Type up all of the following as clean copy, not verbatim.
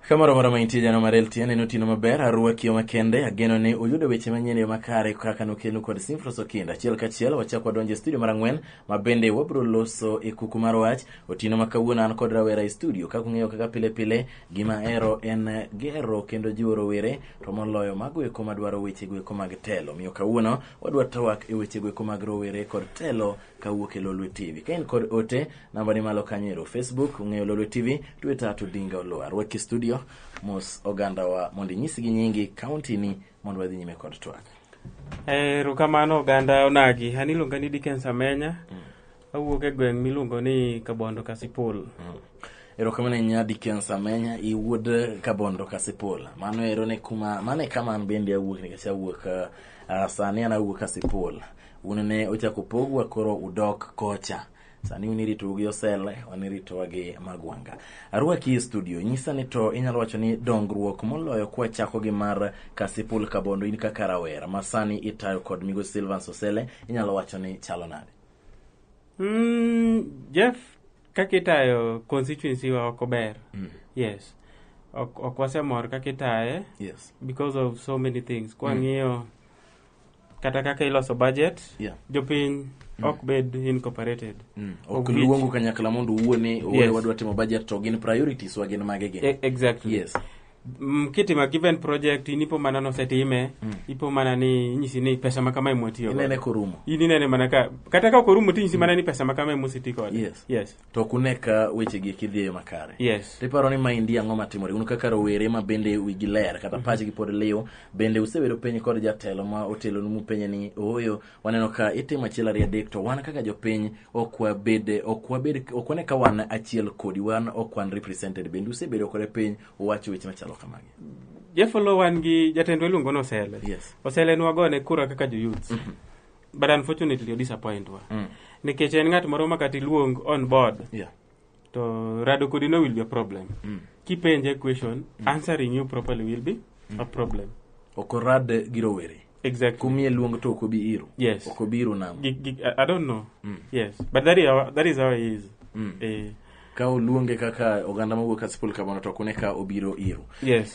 Kamoro amora ma intie jano mar LTN en otieno maber, arwaki makende, ageno ni uyudo weche manyien e yo makare kaka nokelu kod Simfros Okinda. Achiel kachiel wachak wadonjo e studio mar 4 ma bende wabiro loso e kuku mar wach. Otieno ma kawuono an kod rawera e studio, kaka ung'eyo kaka pile pile gima ahero en gero kendo jiwo rowere to moloyo mago eko madwaro weche go eko mag telo. Omiyo kawuono wadwa twak e weche go eko mag rowere kod telo kawuok e Lolwe TV. Ka in kod ote, namba ni malo kanyo ero Facebook, ung'eyo Lolwe TV, Twitter to Dinga Oloo. Arwaki e studio, mos ogandawa mondo inyisgi nyingi, kaunti ni mondo wadhi nyime kod twak. Erokamano oganda onagi. An iluonga ni Dickens Amenya. Awuok e gweng' miluongo ni Kabondo Kasipul. Erokamano ahinya Dickens Amenya, iwuod Kabondo Kasipul. Mano ero ne kuma, mano e kama an bende awuok nikech awuok sani an awuok Kasipul. Un ne ochako pogwa koro udok kocha. Sani un iritou gi Osele, wan iritowa gi Magwanga. Arwaki e studio, nyisa ni to inyalo wacho ni dongruok moloyo kwachako gi mar Kasipul Kabondo in kaka rawera ma sani itayo kod Migosi Silvans Osele, inyalo wacho ni chalo nade? Jeff, kaka itayo constituency wa ok ober. Yes. Ok wasemor kaka itaye. Because of so many things. Kwang'iyo kata kaka iloso budget, jopiny ok bed incorporated. Ok luongo kanyakla mondo uwuo ni wadwa timo budget to gin priorities wa gin mage gin. Exactly. Kitimo a given project, in ipo mana nosetime, ipo mana ni inyisi ni pesa ma kama ema watiyo godo. Inene korumo. In inene mana ka kata ka ok orumo tinyisi mana ni pesa ma kama ema oseti kode. To ok une ka weche gi eki dhi e yo makare. Tiparo ni maendi ang'o matimore? Un kaka rowere ma bende wigi ler kata pachgi pod liw, bende usebedo piny kod jatelo ma otelonu mupenje ni ooyo, waneno ka itimo achiel ariyo adek to wan kaka jopiny ok wabed, ok wabed, ok wane ka wan achiel kodi, wan ok wan represented. Bende usebedo kode piny uwacho weche machalo kamagi? Jeff Oloo, wan gi jatendwa iluongo ni Osele. Osele nwagone kura kaka jo youths. But unfortunately o disappoint wa. Nikech en ng'at moro ma kata iluong on board. To rado kodi no will be a problem. Kipenje question, answering you properly will be a problem. Ok orad gi rowere. Kumiye luong to ok obi iru. Ok obi iru nang'o? I don't know. Yes. But that is how he is. Ka oluonge kaka oganda mawuok Kasipul Kabondo to ok une ka obiro iru.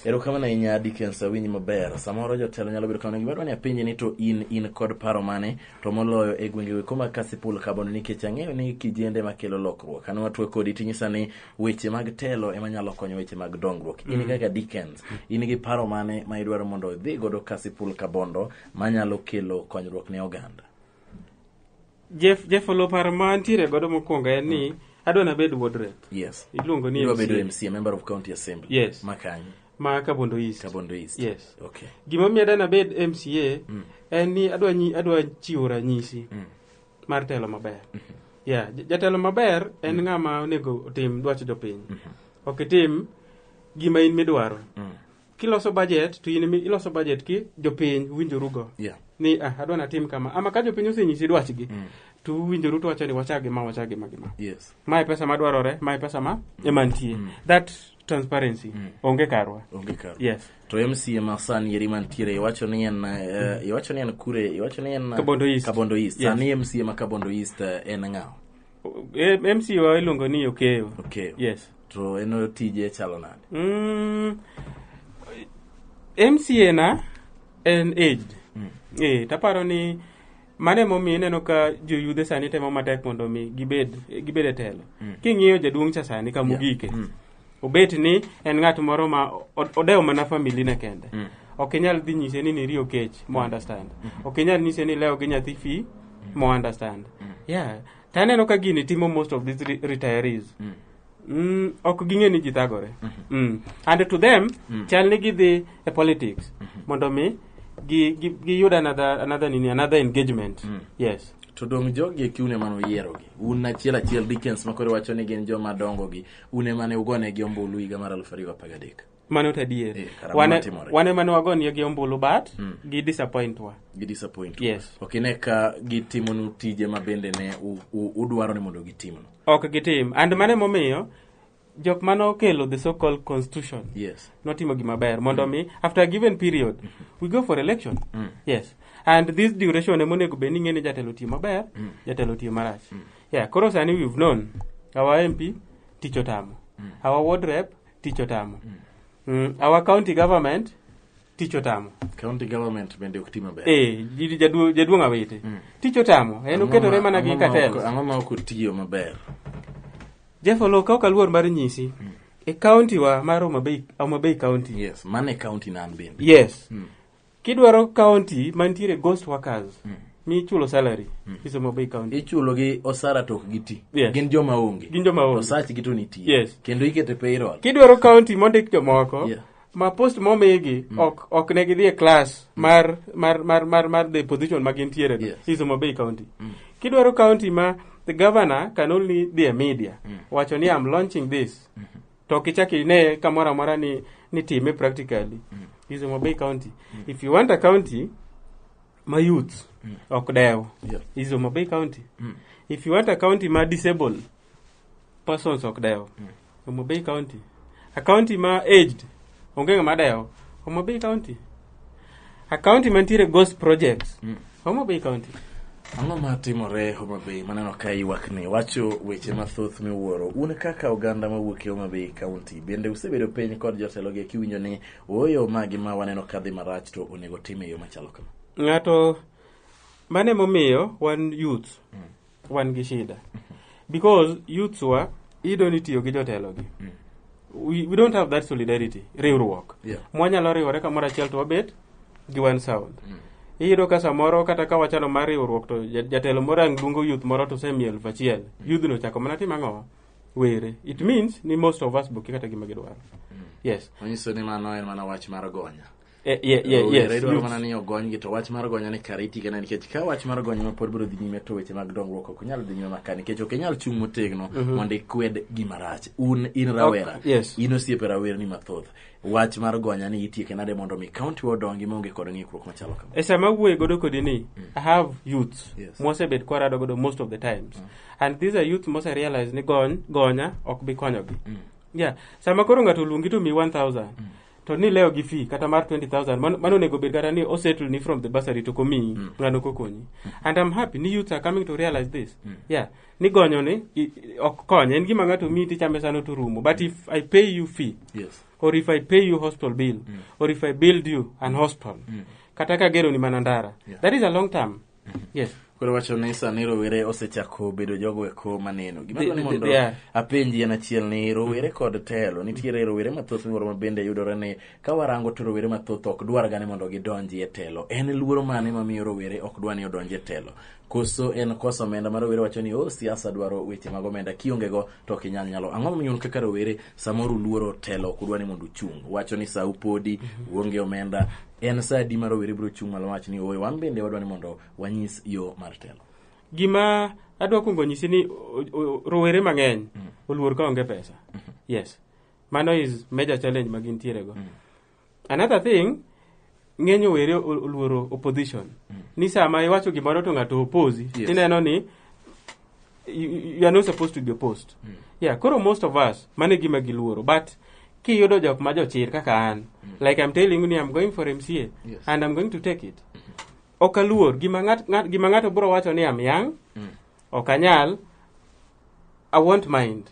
Erokamano ahinya Dickens, awinji maber. Samoro jotelo nyalo bedo kamano. Gima adwa ni apenji ni to in kod paro mane to moloyo e gwenge weko mag Kasipul Kabondo, nikech ang'eyo ni kijende makelo lokruok. An watwe kodi tinyisa ni weche mag telo ema nyalo konyo weche mag dongruok. In kaka Dickens, in gi paro mane ma idwaro mondo idhi godo Kasipul Kabondo manyalo kelo konyruok ne oganda? Jeff Oloo, paro ma antiere godo mokwongo en ni adwa nabed ward rep. Iluongo ni Idwa bedo MCA. MCA, member of county assembly. Ma kanyo? Ma Kabondo East. Kabondo East. Yes. Gimomiyo adwa nabed MCA en ni adwa chiwo ranyisi mar telo maber. Yeah, jatelo maber en ng'ama onego otim dwach jopiny. Ok itim gima in midwaro. Kiloso budget to in iloso budget ki jopiny winjorugo. Ni adwa natim kama. Ama ka jopiny osenyisi dwachgi, to uwinjoru to wacho ni wachak gi ma, wachak gi ma gi ma. Mae pesa madwarore, mae pesa ma ema nitie. That transparency onge karwa. Onge karwa. Yes. To MCA ma sani eri mantiere, iwacho ni en iwacho ni en kure, iwacho ni en Kabondo East. Kabondo East. Yes. Sani MCA ma Kabondo East en ng'awa? MCA wa iluongo ni Okeyo. Okeyo. Yes. To en tije chalo nade? MCA na en aged. Taparo ni mano emomiyo ineno ka joyudhe sani temo matek mondo mi gibed e telo. King'iyo jaduong' cha sani kama ogike, obet ni en ng'at moro ma odewo mana family ne kende. Ok inyal dhi nyise ni niriyo kech mo understand. Ok inyal nyise ni lewo gi nyathi fee mo understand. Yeah. To aneno ka gini timo most of these retirees. Ok ging'e ni ji thagore. And to them, chal ni gidhi e politics mondo mi giyud another nini, another engagement. Yes. To dong jogi eki une mane uyierogi. Un achiel achiel Dickens ma koro wacho ni gin joma dongo gi. Une mane ugonegi ombulu higa mar aluf ariyo apar gadek. Mano to adier. Kara matimore. Wane mane wagonegi ombulu but gi disappoint wa. Gi disappoint wa. Yes. Ok ine ka gitimonu tije ma bende ne udwaro ni mondo gitimnu. Ok gitim. And mano emomiyo jok mane okelo the so called constitution notimo gima ber mondo mi after a given period we go for election. Yes. And this duration ema onego bed ni ing'e ni jatelo tiyo maber, jatelo tiyo marach. Yeah, koro sani we've known our MP tich otamo. Our ward rep tich otamo. Our county government tich otamo. County government bende ok ti maber. Eh, jaduong' Awiti. Tich otamo. En oketore mana gi Ang'o ma cartels. Ang'o ma ok otiyo maber? Jeff Oloo, ka ok aluor mar nyisi, e county wa mar Homa Bay, Homa Bay County. Yes, mano e county na an bende. Yes. Kidwaro county mantiere ghost workers, michulo salary, is Homa Bay County. Ichulo gi osara to ok giti. Yes. Gin joma onge. Gin joma onge. Osachgi to nitie. Yes. Kendo ikete payroll. Kidwaro county mondik jomoko, ma post momigi ok ne gidhi e class mar the position ma gintiere no, is Homa Bay County. Kidwaro county ma the governor can only dhi e media wacho ni, "I'm launching this," to ok ichak ine kamoro amora ni time practically, is Homa Bay County. If you want a county ma youth ok dew, is Homa Bay County. If you want a county ma disabled persons ok dew, Homa Bay County. A county ma aged onge ng'ama dewo, Homa Bay County. A county mantiere ghost projects, Homa Bay County. Ang'o ma timore Homa Bay maneno ka ywak ni wacho weche mathoth miwuoro? Un kaka oganda mawuok e Homa Bay County, bende usebedo piny kod jotelo gi kiwinjo ni ooyo magi ma waneno kadhi marach to onego tim e yo machalo kama? Ng'ato mane momiyo wan youth wan gi shida, because youths wa iyudo ni tiyo gi jotelo gi, we don't have that solidarity, riwruok mwanyalo riwore kamoro achiel to wabet gi one sound. Iyudo ka samoro kata ka wachano mar riwruok to jatelo moro ang' luongo youth moro to osemiyo 1000, youth no chako mana timo ang'o, were. It means ni most of us boki kata gima gidwaro. Yes. Manyiso ni mano en mana wach mar gonya. Yeah, Rowere yes, idwaro youth. Mana ni ogonygi to wach mar gonya ni kare itikane, nikech ka wach mar gonya ma pod biro dhi nyime to weche mag dongruok ok nyal dhi nyime maka, nikech ok inyal chung' motegno mondo ikwed gima rach. Un in rawera, in osiepe rawerni mathoth, wach mar gonya ni itieke nade mondo mi county wa odongi maonge kod ng'ikruok machalo kama? E sama awuoye godo kodi ni, I have youths mosebet kwarado godo most of the times, and these are youths mose realize ni gonya ok bi konyogi. Yeah, sama koro ng'ato oluongi to mi 1000 to ni leo gi fee kata mar 20,000, mano onego bed kata ni osettle ni from the bursary to komiyi ng'ano kokonyi. And I'm happy ni youths are coming to realize this, yeah, ni gonyo ni ok kony, en gima ng'ato miyi tichame sano to rumo. But if I pay you fee or if I pay you hospital bill or if I build you an hospital, kata ka gero ni mana ndara, that is a long term. Yes. Koro wacho ni sani rowere osechako bedo jogo eko maneno gima dwaro ni mondo They are. apenji en achiel ni rowere kod telo nitiere rowere mathoth miwuoro ma bende yudore ni ka warango to rowere mathoth ok dwar ga ni mondo gidonji e telo. En luoro mane mamiyo rowere ok dwa ni odonji e telo? Koso en koso omenda ma rowere wacho ni o siasa dwaro weche mag omenda, kionge go to ok inyal nyalo? Ang'o momiyo un kaka rowere samoro uluoro telo, ok udwa ni mondo uchung? Wacho ni sau podi uonge omenda. En sa adi ma rowere biro chung' malo wach ni oyo wan bende wadwa ni mondo wanyis yo mar telo? Gima adwa kuongo nyisi ni rowere mang'eny oluor ka onge pesa. Yes, mano is major challenge ma gintiere go. Another thing, ng'eny owere oluoro opposition, ni sama iwacho gimoro to ng'ato oposi, ineno ni you are not supposed to be opposed. Yeah, koro most of us mano e gima giluoro. But kiyudo jok ma jochir kaka an, like I'm telling you ni I'm going for MCA and I'm going to take it, ok aluor gima ng'ato biro wacho ni I'm young, ok anyal. I won't mind.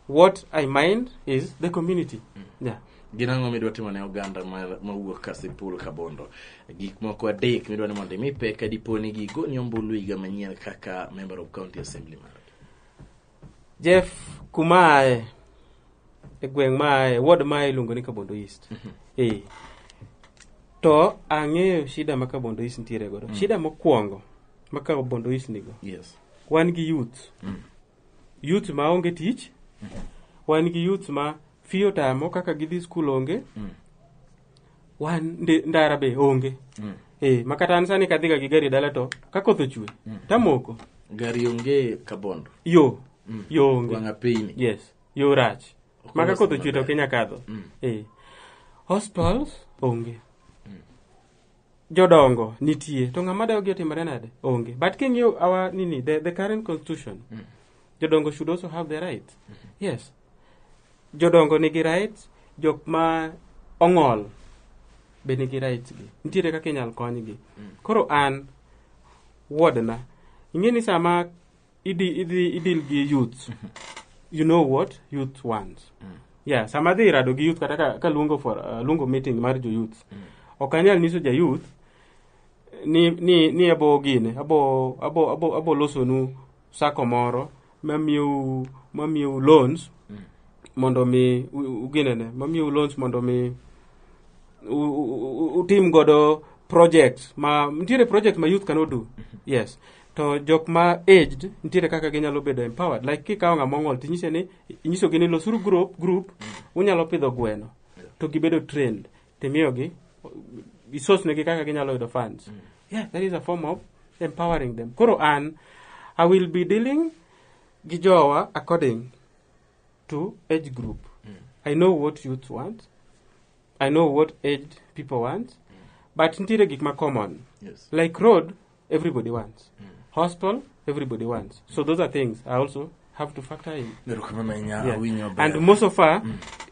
What I mind is the community. Yeah. Gin ang'o midwa timo ne oganda mawuok Kasipul Kabondo? Gik moko adek midwa ni mondo imi pek ka dipo ni gigoni ombulu higa manyien kaka member of county assembly mar Jeff, kuma aye, e gweng' ma aye, ward ma aye iluongo ni Kabondo East. To ang'eyo shida ma Kabondo East nitiere godo. Shida mokwongo ma Kabondo East nigo, wan gi youth. Youth ma onge tich, wan gi youth ma fee otamo kaka gidhi skul onge, wan ndara be onge. Ma kata an sani kadhiga gi gari dala to ka koth ochwe tamoko. Gari onge Kabondo? Yo onge. Wang' apeyni? Yes, yo rach. Ok Ma ka olosi koth ochwe to maber. ok inya kadho. Hospitals onge. Jodongo nitie to ng'ama dewo gi otimore nade? Onge. But king'iyo our nini, the current constitution, jodongo should also have the right. Yes. Jodongo nigi rights, jok ma ong'ol be nigi rights gi. Nitiere kaka inyal konygi. Koro an ward na, ing'e ni sama idhi idil gi youth, you know what youth wants. Yeah, sama adhi rado gi youth kata ka luongo for luongo meeting mar jo youth, ok anyal nyiso ja youth ni abo gine abo losonu sacco moro mamiyou loans mondo mi uginene, mamiyou loans mondo mi utim godo project ma nitiere, project ma youth cannot do. Yes, to jok ma aged nitiere kaka ginyalo bedo empowered, like kikawo ng'ama ong'ol tinyise ni inyisogi ni losuru group unyalo pidho gweno, to gibedo trained, timiyogi isosnegi kaka ginyalo yudo funds. Yeah, that is a form of empowering them. Koro an I will be dealing gi jowa according to age group. I know what youth want, I know what aged people want, but nitiere gik ma common, like road, everybody wants, hospital, everybody wants. So those are things I also have to factor in. Erokamano ahinya. Awinjo maber. And most of our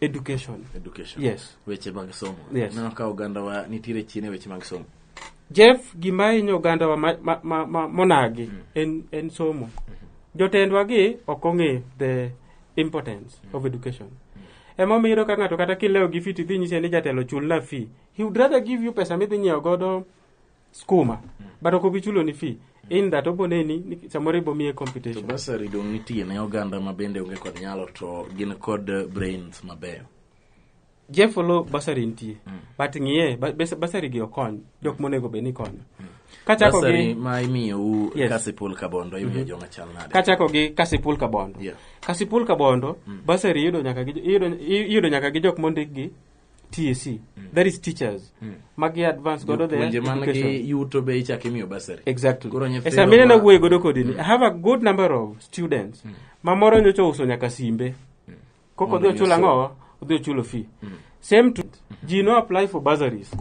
education. Education. Yes. Weche mag somo. Yes. Neno ka ogandawa nitiere chien e weche mag somo. Jeff, gima hinyo ogandawa ma monagi en somo. Jotendwa gi ok ong'e the importance of education. Emomiyo iyudo ka ng'ato kata kilewo gi fee, tidhi nyise ni jatelo chulna fee, he would rather give you pesa midhi nyiewo godo skuma, but ok obi chulo ni fee in that oboneni ni samoro ibomiye To competition. Bursary dong' nitie ne oganda ma bende onge kod nyalo to gin kod brains mabeyo? Jeff Olo, bursary nitie, but ng'iye bursary gi okony jok monego bed ni konyo. Kachako Bursary gi ma imiyou Yes. Kasipul Kabondo imiyo joma chal nade? Kachako gi Kasipul Kabondo. Kasipul Kabondo, bursary iyudo nyaka gi jok mondik gi TSC, that is teachers magi advance godo their Jopuonje man education. gi yuto be ichako imiyo bursary? Exactly. Koro E nyithindo sama ineno wuoyo godo kodi ni, I have a good number of students ma moro nyocha ouso nyaka simbe koko Mondo odhi ochulo mi osom. ang'o, odhi ochulo fee. Same to ji no apply for bursaries.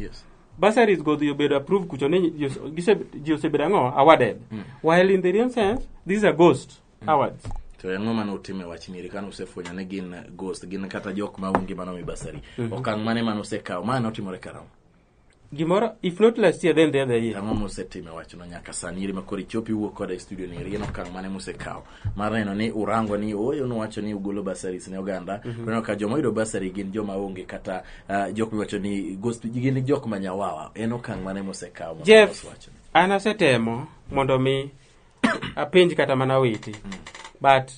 Bursaries go dhi obedo approved kucho ni ji osebedo ang'o, awarded, while in the real sense these are ghost awards. To ang'o mane utimo e wach ni kane usefwenyo ni gin ghost, gin kata jok ma onge manomi bursary? Okang' mane mane usekawo? Ma notimore karang'o? Gimoro, if not last year, then the other year. Ang'o mosetimo e wachno nyaka sani iri ma koro ichopo iwuok koda e studio ni eri? En okang' mane musekawo mar neno ni urango ni ooyo nuwacho ni ugolo bursaries ne oganda, to ineno ka joma oyudo bursary gin joma onge kata jok miwacho ni ghost, gin jok ma nyawawa? En okang' mane musekawo mondo Jeff, ulos wachno? An asetemo mondo mi apenj kata mana witi, but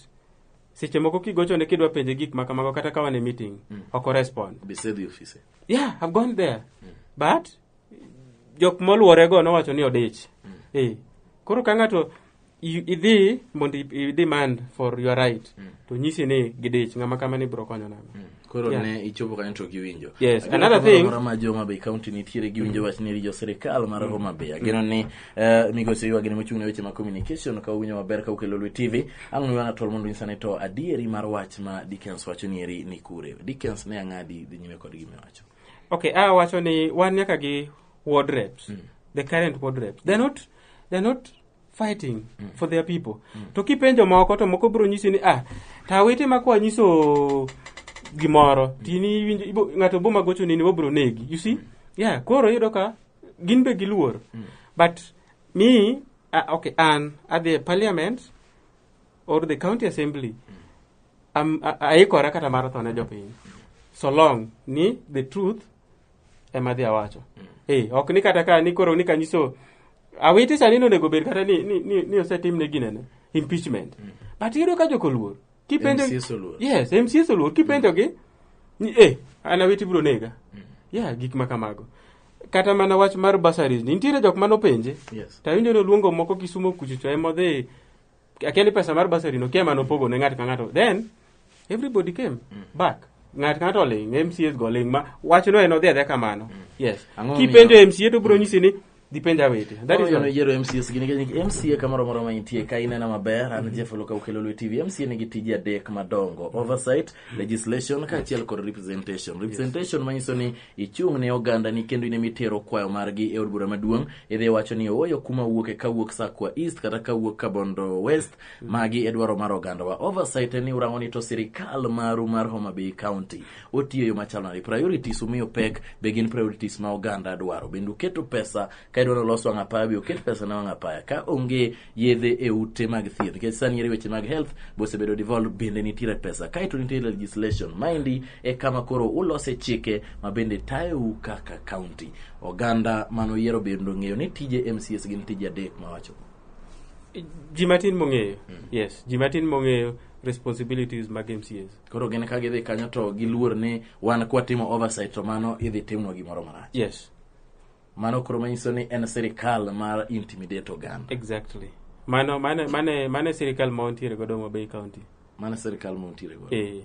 seche moko kigochone kidwa penje gik ma kamago kata ka wan e meeting, ok orespond. Bisedhi ofise? Yeah, I've gone there, but jok moluorego nowacho ni odich. Koro ka ng'ato idhi mondo i demand for your right, to nyisi ni gidich, ng'ama kama ni biro konyo nang'o? Koro ne ichopo kanyo to giwinjo. Yes. Ageno Another kamoro thing- amora ma jo Homa Bay County nitiere giwinjo wach ni jo sirikal mar Homa Bay. Ageno ni migosi ywagni mochung' ne weche mag communication ka uwinjo maber ka ukelo Lolwe TV. Ang' nuywana tol mondo unyisa ni to adieri mar wach ma Dickens wacho ni eri ni kure. Dickens ne ang'adi dhi nyime kod gima iwacho. Okay, a wacho ni wan nyaka gi ward reps. The current ward reps, they're not fighting for their people. To kipenjo moko, to moko biro nyisi ni ah, tawete ma kwa nyiso gimoro tini iwinjo ng'ato boma gocho ni wabro negi, you see. Yeah, koro iyudo ka gin be giluor. But me, okay, an at the parliament or the county assembly, aikora kata mar tho ne jopiny so long ni the truth ema dhi awacho. Ok ni kata ka ni koro ni kanyiso awiti sani nonego bed kata ni osetimne ginene impeachment, but iyudo ka jok oluor kipenjo. MCAs oluor. Yes, MCAs oluor. Kipenjo gi ni an awiti biro nega. Yeah, gik ma kamago. Kata mana wach mar bursaries ni nitiere jok manopenje. To awinjo ni oluongo moko Kisumo kuchocho ema odhi, akia ni pesa mar bursary no kia manopogo ne ng'ato ka ng'ato. Then everybody came back, ng'ato ka ng'ato oling', MCAs go oling' ma wachno en odhi adhiya kamano. Yes. Ang'o Kipenjo MCA to biro nyisi ni dhi penj awiti. That is Omiyo all. noyiero MCAs gi nikech MCA kamoro amora ma intie ka ineno maber, an Jeff Oluka ukelo Lolwe TV. MCA nigi tije adek madongo: oversight, legislation kaachiel kod representation. Representation manyiso ni ichung' ne oganda ni kendo in emitero kwayo margi e od bura maduong', idhi wacho ni ooyo kuma wuoke kawuok Sakwa East kata kawuok Kabondo West, magi e dwaro mar ogandawa. Oversight en ni urango ni to sirikal maru mar Homa Bay County otiyo e yo machalo nade, priorities umiyo pek be gin priorities ma oganda dwaro, bende uketo pesa ka Ka idwa ni olos wang' apaya be oket pesa ne wang' apaya. Ka onge yedhe e ute mag thieth, nikech sani ere weche mag health be osebedo devolved, bende nitiere pesa. Kaeto nitie legislation. Maendi e kama koro ulose chike ma bende tayou kaka county. Oganda manoyiero bende ong'eyo ni tije MCAs gin tije adek mawacho. Ji matin mong'eyo. Yes, ji matin mong'eyo responsibilities mag MCAs. Koro gin ka gidhi kanyo to giluor ni wan kwatimo oversight to mano idhi timnwa gimoro marach. Yes. Mano koro manyiso ni en sirikal mar intimidate oganda. Exactly. Mano mane mane mane sirikal ma wantiere godo Homa Bay County. Mano sirikal ma untiere godo. Eh.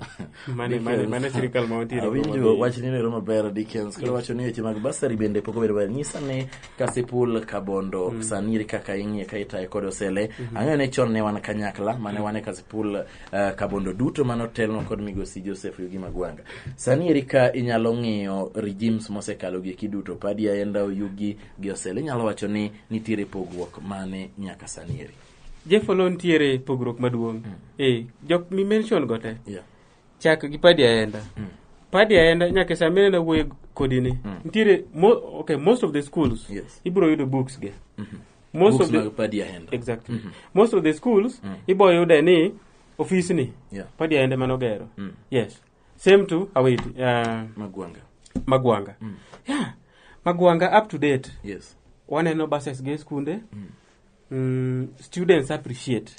Mane mane mane sirikal ma wantiere godo. Homa Awinjo Bay. wachni no maber Dickens. Koro wacho ni weche mag bursary bende pok obedo maber. Nyisa ni Kasipul Kabondo sani eri kaka ing'iye ka itaye kod Osele. Ang'eyo ni chon ne wan kanyakla mane wan e Kasipul Kabondo duto mane otelnwa kod migosi Joseph Yugi Magwanga. Sani eri ka inyalo ng'iyo regimes mosekalo gi eki duto, Padi Aenda, Oyugi gi Osele, inyalo wacho ni nitiere pogruok mane nyaka sani eri? Jeff Oloo nitiere pogruok maduong'. Eh, jok mi mention go te. Chak gi Padi Aenda. Padi Aenda nyaka sama ineno wuoyo kodi ni. Nitiere okay, most of the schools ibiro yudo books ge. Most Books of the mag Padi Aenda. Exactly. Most of the schools ibo yude ni ofis ni Padi Aenda manogero. Yes. Same to Awiti, Magwanga. Magwanga. Yeah. Magwanga up to date. Waneno buses ge skunde. Students appreciate.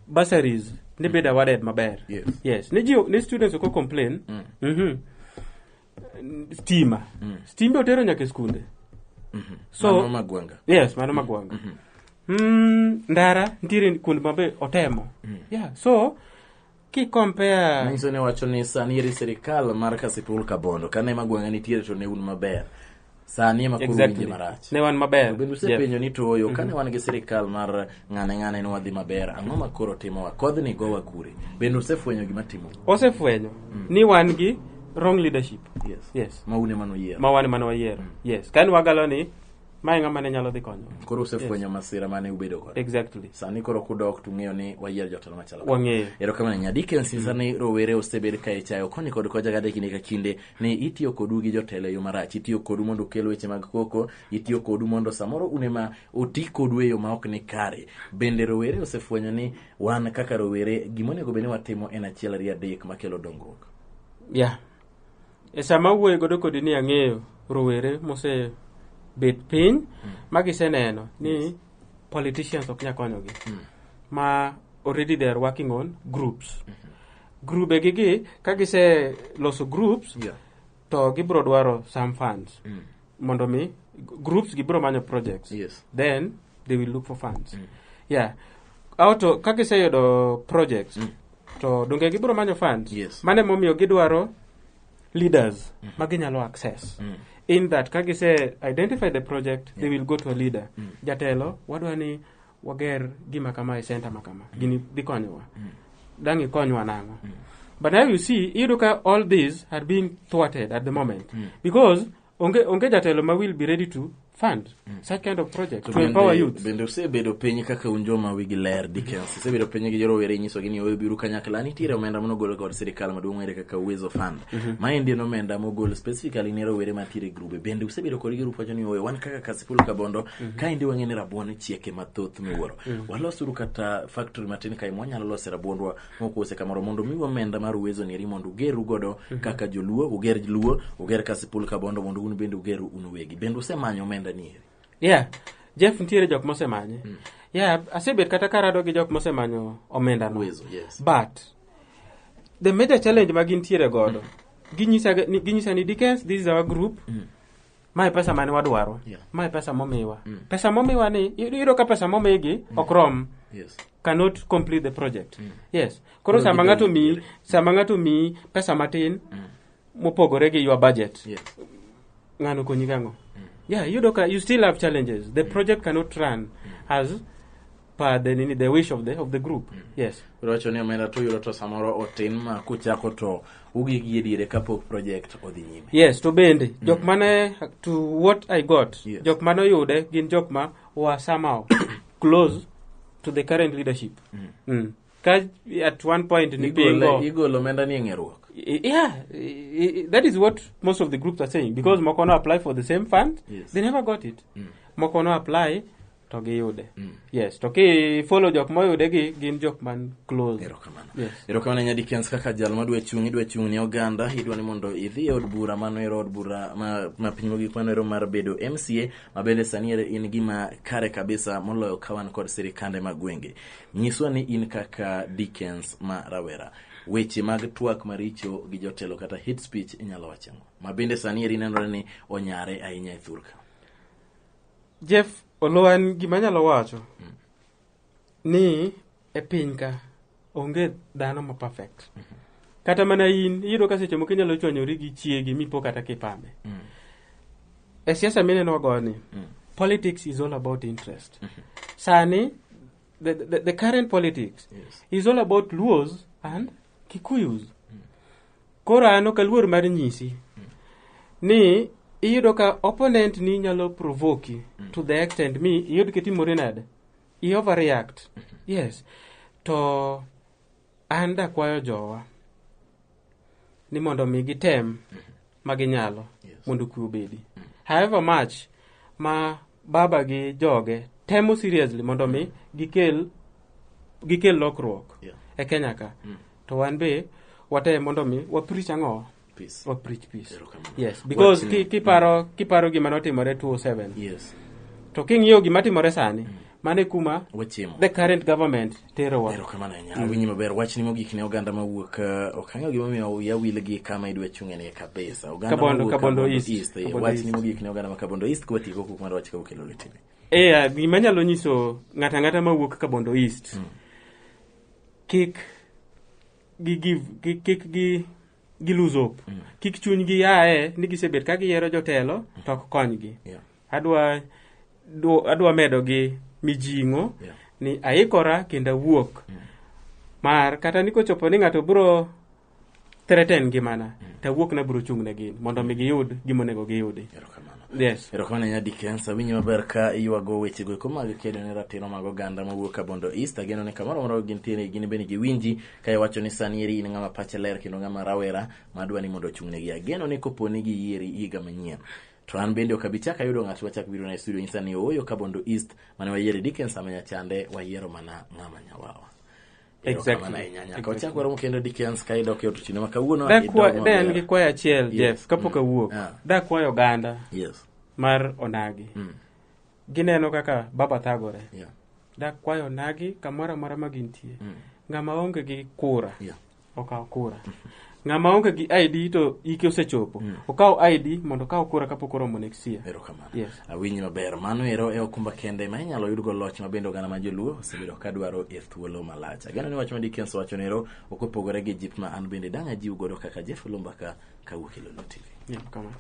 Bursaries ni bedo awarded maber. Yes. Ni ji ni students ok complain. Stima. Stima otero nyaka e skunde. So Mano Magwanga. Yes, mano Magwanga. Ndara nitiere kuonde mabe otemo. Yeah, so ki compare Manyiso ni wacho ni sani eri sirikal mar Kasipul Kabondo kane Magwanga nitiere to ne un maber. Sani ema koro winje marach. Ne wan maber. Bende usepenjo ni to oyo kane wan gi sirikal mar ng'ane ng'ane ne wadhi maber, ang'o ma koro timowa? Kodhni gowa kure? Bende usefwenyo gima timo? Osefwenyo ni wan gi wrong leadership. Yes. Ma un ema nuyiero. Ma wan ema ne wayiero. Yes. Kane wagalo ni mae ng'ama ne nyalo dhi konyo. Koro usefwenyo masira mane ubedo godo. Exactly. Sani koro kudok tung'eyo ni wayiero jotelo machalo kama. Wang'eyo. Erokamano ahinya. Dickens nyisa ni rowere osebed ka ichayo koni kod kocha kata e kinde ka kinde ni itiyo kodu gi jotelo e yo marach, itiyo kodu mondo ukel weche mag koko, itiyo kodu mondo samoro un ema oti kodu e yo ma ok ni kare. Bende rowere osefwenyo ni wan kaka rowere gima onego bed ni watimo en achiel ariyo adek makelo dongruok. Yeah. E sama awuoyo godo kodi ni ang'eyo rowere mose bet piny ma giseneno ni politicians ok nyal konyogi. Ma already they are working on groups. Grube gi gi ka gise loso groups to gibiro dwaro some funds mondo mi groups gibiro manyo projects. Then they will look for funds. Yeah. Auto ka giseyudo projects to donge gibiro manyo funds. Mano emomiyo gidwaro leaders ma ginyalo access. In that ka gise identify the project they will go to a leader. Jatelo wadwa ni wager gima kama e center ma kama. Gini dhi konyowa. Dang' ikonywa nang'o? But now you see, iyudo ka all these are being thwarted at the moment. Because onge jatelo ma will be ready to fund such kind of project to empower youth. Bende usebedo piny kaka un joma wigi ler Dickens. Usebedo piny gi jorowere inyisogi ni oyo biuru kanyakla. Nitiere omenda manogol kod sirikal maduong' ere kaka Uwezo Fund. Maendi en omenda mogol specifically ne rowere mantiere e grube. Bende usebedo kodgi grup wacho ni oyo wan kaka Kasipul Kabondo kaendi wang'e ni rabuon chieke mathoth miwuoro. Walosuru kata factory matin kae mwanyalo lose rabuondwa mok kamoro mondo miu omenda mar Uwezo ni eri mondo ugeru godo kaka joluo, uger luo, uger Kasipul Kabondo mondo un bende ugeru un uwegi. Bende usemanyo omenda ni eri? Yeah. Jeff nitiere jok mosemanye. Yeah, asebet kata karado gi jok mosemanyo omenda no. Uwezo, yes. But the major challenge ma gintiere godo, ginyisa ni Dickens, this is our group. Mae pesa mane wadwaro. Mae pesa momiwa. Pesa momiwa ni, iyudo ka pesa momigi ok rom. Cannot complete the project. Yes. Koro Koro sama gidong' ng'ato miyi, diere. sama ng'ato miyi pesa matin mopogore gi your budget. Ng'ano konyi gang'o? Yeah, iyudo ka you still have challenges. The project cannot run as per the wish of the group. Yes. Wacho ni omenda to yudo to samoro otin ma kuchako to ugik gi e diere kapok project odhi nyime. Yes, to bende jok mane to what I got, jok mane oyude gin jok ma were somehow close to the current leadership. Ka at one point ni pingo Igolo omenda ni e ng'eruok. Yeah, that is what most of the groups are saying, because moko no apply for the same fund, they never got it. Moko no apply to giyude. Yes, to ki follow jok moyude gi gin jok man close. Erokamano. Yes. Erokamano ahinya Dickens kaka jal madwa chung', idwa chung' ne oganda, idwa ni mondo idhi e od bura mano ero od bura ma piny mogik mano ero mar bedo MCA ma bende sani ero in gima kare kabisa moloyo ka wan kod sirikande mag gwenge. Nyiswa ni in kaka Dickens ma rawera, weche mag twak maricho gi jotelo kata hate speech inyalo wacho ang'o? Ma bende sani eri nenore ni onyare ahinya e thurka. Jeff Olowan, gima anyalo wacho ni e piny ka onge dhano ma perfect. Kata mana in iyudo ka seche moko inyalo chwanyori gi chiegi mipo kata kipame. E siasa mineno wagoni, politics is all about interest. Sani the current politics is all about Luos and Kikuyus. Koro an ok aluor mar nyisi ni iyudo ka opponent ni nyalo provoke to the extent mi iyud kitimori nade, i overreact. Yes, to an dakwayo jowa ni mondo mi gitem ma ginyalo mondo kwe obedi. However much ma baba gi joge temo seriously mondo mi gikel lokruok e Kenya ka, to wan be watem mondo mi wa preach ang'o? Peace. Wa preach peace. Erokamano. Yes, because Wachni- kiparo gima notimore 2007, to king'iyo gima timore sani, mano e kuma Wachiemo. the current government terowa. Erokamano ahinya. Awinji maber. Wachni mogik ne oganda mawuok ok ang'eyo gimomiyo wiya wil gi kama idwa chung'e ni kabisa. Oganda Kabondo, mawuok Kabondo East. Kabondo Wachni East. mogik ne oganda ma Kabondo East kwatieko kuk mar wach kawuok e Lolwe TV. Gima anyalo nyiso ng'ato ang'ata mawuok Kabondo East, kik gi give kik gi lose hope. Kik chunygi yae ni gisebet ka giyiero jotelo to ok konygi. Adwa medo gi mijing'o ni aikora kendo awuok mar kata ni kochopo ni ng'ato biro threaten ngimana, to awuok na biro chung' ne gin mondo mi giyud gima onego giyudi. Erokamano. Yes. Erokamano ahinya Dickens, awinji maber ka iywago wechego eko mag kedo ne ratiro mag oganda mawuok Kabondo East. Ageno ni kamoro amora gintiere gin bende giwinji ka iwacho ni sani eri in ng'ama pache ler kendo ng'ama rawera madwa ni mondo ochung'negi. Ageno ni kopo ni giyieri higa manyien, to an bende ok abi chak ayudo ng'at machak biro na e studio nyisa ni ooyo Kabondo East mane wayiere Dickens Amenya chande wayiero mana ng'ama nyawawa. Erokamano ahinya. Nyaka wachak warom kendo Dickens ka idok e ot otieno ma kawuono. Idog De an maber. gi kwayo achiel, Jeff, kapok awuok. Dakwayo oganda mar Onagi. Gineno kaka baba thagore. Dakwayo Onagi kamoro amora ma gintie. Ng'ama onge gi kura, okaw kura. Ng'ama onge gi ID to ike osechopo, okaw ID mondo okaw kura kapok oromo next year. Erokamano. Yes. Awinji maber. Mano ero e okumba kende ma inyalo yudgo loch ma bende oganda ma joluo osebedo ka dwaro e thuolo malach. Ageno ni wach ma Dickens owacho nero ok opogore gi jip ma an bende dang' ajiw godo kaka Jeff Olumba ka kawuok e Lolwe TV. Yeah, kamano.